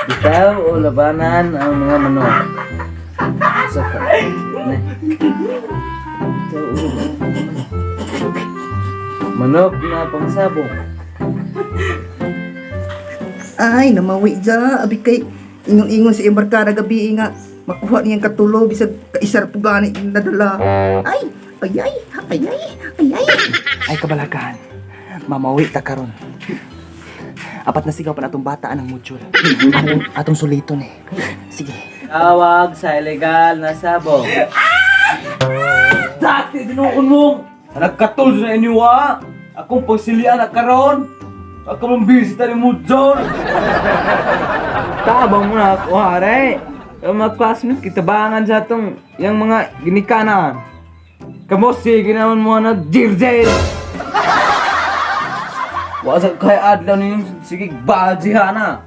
Bitaw o labanan ang mga manok. Sa ka. Ne. Bitaw o labanan ang mga manok. Manok na pangsabong. Ay, namawi dya. Abi kay ingon-ingon sa iyang barkada gabi nga. Makuha niyang katulo bisag kaisar po gani nadala. Ay, ay, ay, ay, ay, ay, ay. Ay kabalakan. Mamawi ta karon. Apat na sigaw pa na atong bataan ang module. Atong suliton eh. Sige. Tawag sa ilegal na sabong. Dati tinuon mo! Nagkatol na inyo ah! Akong pagsilian na karon! Ako mong bisita ni Mujol! Tabang mo na ako, hare. Ang mga classmate, kitabangan sa atong yung mga ginikanan. Kamo, sige naman mo na jirjil! Wa sa kay adlaw ninyo, sige, bajihan na.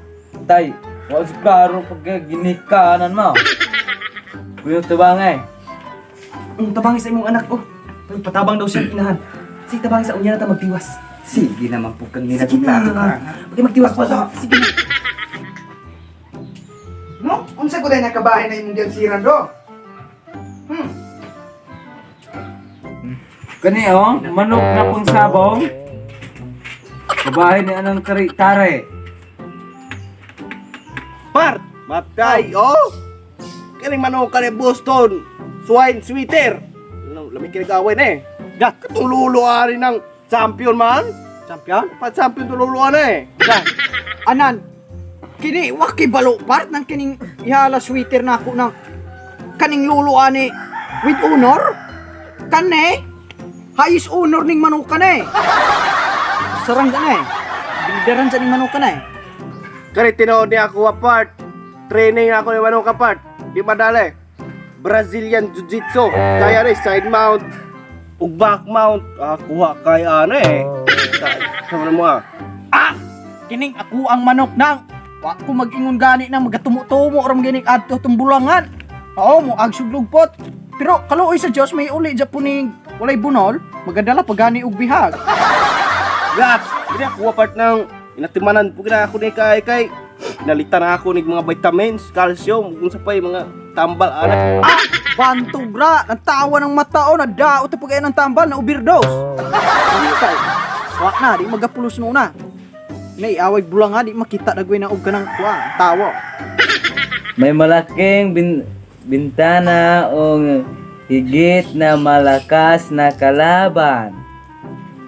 Tay, wa sa klaro pag ginikanan mo. Kuya tabangay. Ang tabangi sa imong anak oh. Patabang daw siya inahan. Sige, tabangi sa unya na ta magtiwas. Sige naman po kang Sige na. Okay, magtiwas pa. Sige na. No? Unsa ko dahil nakabahay na imong diyan siran do? Kani oh, manok na pang sabong. Kabahin ni anang kari tare. Part! Matay, oh! Kining manok ka ni Boston! Swine sweater! Lamig kinag-away na eh. Ga. Katong lulo ari ng champion man! Champion? Pa-champion to lulo na eh. Ga. Anan. Kini wa kay balo part ng kining ihala sweater na ako ng kaning lulo ani with honor. Kane highest honor ning manukan eh. Sarang ka na eh. Bilidaran sa ning manukan eh. Kani tinuod niya ako apart. Training ako ni manok apart. Di madali. Brazilian Jiu-Jitsu. Kaya rin, side mount. Ug back mount. Ah, kuha kay ano eh. Sa mo ah. Ah! Kining ako ang manok nang wa ko mag-ingon gani nang magatumo-tumo ram gining adto tong bulangan. Oo, mo ag suglugpot. Pero kaluoy sa Dios may uli ja po ning walay bunol, magadala pa gani og bihag. Gat! Hindi ako apart ng inatimanan po gina ako ni kay kay. Nalitan na ako ni mga vitamins, calcium, kung sa pa'y mga tambal anak. Ah! Bantog ra, nagtawa ng mata o nadaot na pagay ng tambal na overdose. Antay. Wa na, di magapulos nuna. Nay away bulanga di makita dagway na og kanang kuan, tawo. May malaking bintana o higit na malakas na kalaban.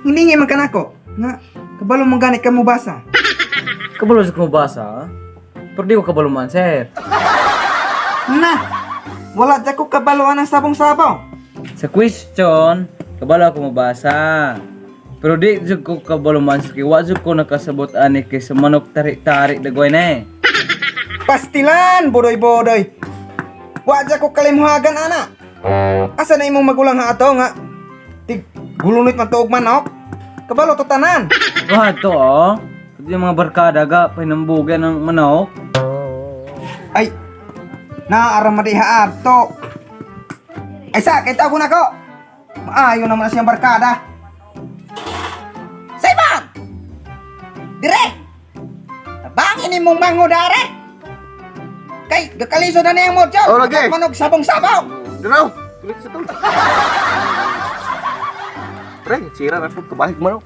Hiningi man kanako. Nga, kabalo mo gani ka mo basa. Kabalo sa kumabasa, ha? Pero di ko kabalo man, sir. Na, wala dya ko kabaloan ng sabong-sabaw. Sa question, kabalo ako mabasa. Pero di jud ko kabalo man, sir. Kay wa jud ko nakasabot ani kay sa manok tari-tari dagway na eh. Pastilan, bodoy-bodoy. Wa dya ko kalimuhagan, ana. Asa na imong magulang ha ato nga? Tig gulunit man tuog manok. Kabalo to tanan. Wah, to oh. Pati yung mga barkada ga, pahinambugan ng manok. Ay, naara madiha ato. Ay sa, kita ko na ko. Maayo naman na siyang barkada. Simon! Dire! Tabangin imong mangodare! Kay, gakaliso na niyang mojo. Oh, lagi. Manog sabong-sabaw. Daraw! Tuloy sa tol. Pre, sira na po kabahig manok.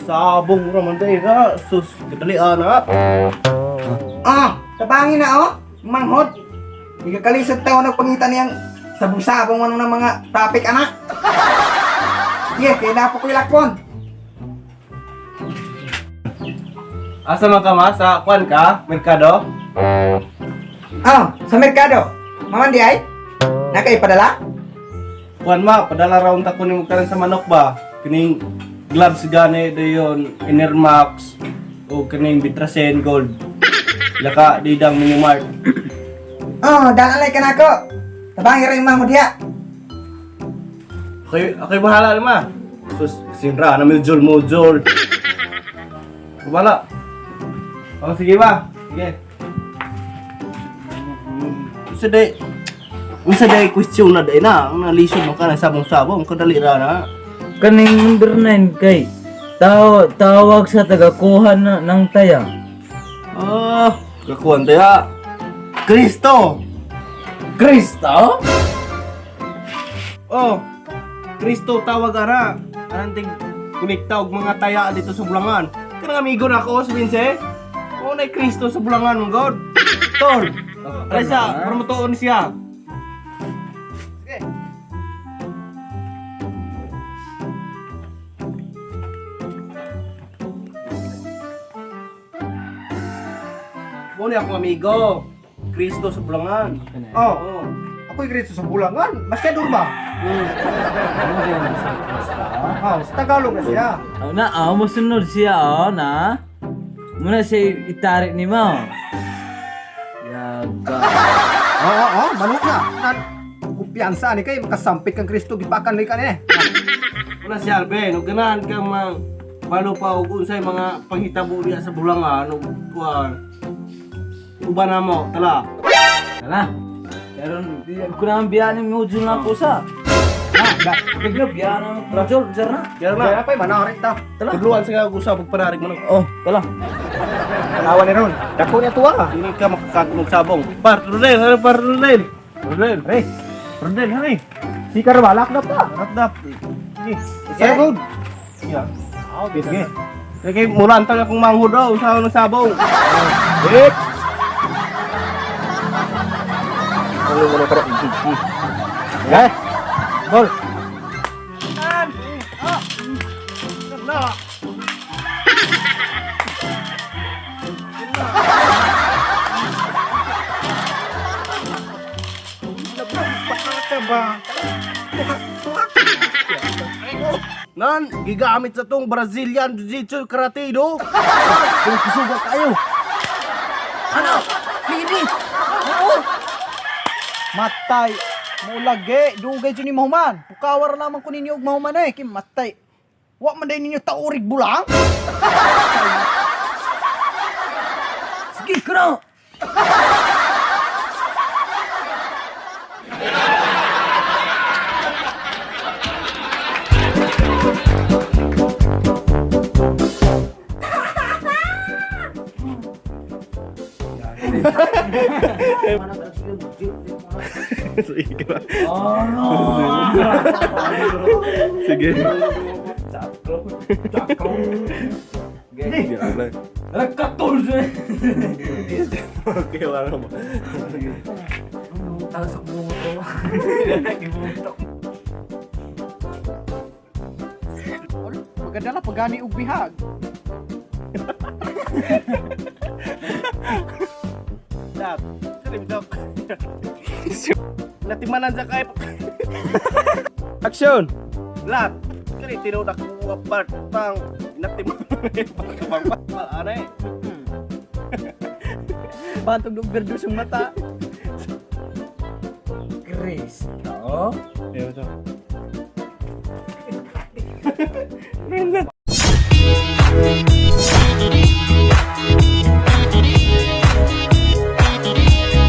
Sabong raman tayo na. Sus, kadali ana. Ah, tabangin na oh. Manghod. Igakalisod taon nagpangita niyang sabong-sabong ano ng mga topic anak. Sige, kaya na po ko ilakpon. Asa man ka ma? Sa kwan ka? Merkado? Ah, sa merkado. Maman di ay? Nakaipadala? Kwan ma, padala raw ta kunin mo karon sa manok ba? Kining gloves gani dayon, Enermax o kining Bitrasen Gold. Laka didang minimart. Oh, dalalay ka na ako. Tabangin rin yung manghod diha. Okay, okay bahala na ma. Sus, sinra na mujol mujol. Bahala. Oh, sige ba? Sige. Unsa day Unsa day question na day na? Ang nalisod mo ka na sabong-sabong kadali ra na. Kaning number 9 kay tawag sa tagakuha na, ng taya. Ah, kakuan tayo. Kristo. Kristo? Oh, Kristo tawag ara. Anang tig kunikta og mga taya dito sa Bulangan. Kanang amigo na ako si Vince. Oh, na Kristo sa Bulangan, my God. Tol, Alisa, para matuon siya. Sige. Mo ni akong amigo. Kristo sa Bulangan. Oh, Oh. ako'y Kristo sa bulangan. Masyado ba? Ano yan sa Kristo? Oh, sa Tagalog na siya. Oh, na, oh, mosunod siya, oh, na. Muna siya itarik ni mo. Yaga. Oo, oo, manok na. Nan, kumpiyansa ni kay makasampit kang Kristo gipakan ni kanina. Wala si Alvin, ug ganahan kang mang balo pa og unsay mga panghitabo diha sa Bulangan ug kuan. Uban na mo, tala. Tara. Pero di ko na ang biyahan ni module na po sa. Na, Bigla biyahan ng module, sir na. Kaya na. na pa'y manarit ta. Tala. Tudluan sa nga usab pag panarig mo. Oh, tala. Tanawa ni ron. Dako niya tuwa. Dili ka makakagmog sabong. Par, Rodel, ano par Rodel? Rodel, Re, Rodel, hari. si Karbalak na pa. Ratdap. Sige. Sige, good. Yeah. Oh, sige. Sige, mura ang akong manghod daw sa ng sabong. Eh. Ano mo na tara? Eh. Gol. Nan, gigamit sa tong Brazilian Jiu-Jitsu Karate do. Kung kisuga kayo. Ano? Lini! Matay! Mulagi! Dugay dyan ni mahuman! Pukawar lamang ko ninyo og mahuman eh! Kim matay! Wa man day ninyo taurig bulang! Sige, kuno. Oh no. Sige. Nagkatol siya. Okay, wala mo. Maganda na pagani og bihag. Dap. Salim dap. Natimanan sa kay. Action. Lat. Kani tinuod ako apart pang natimanan pang pang anay. Bantog og berdos ang mata. Kristo. Ayo,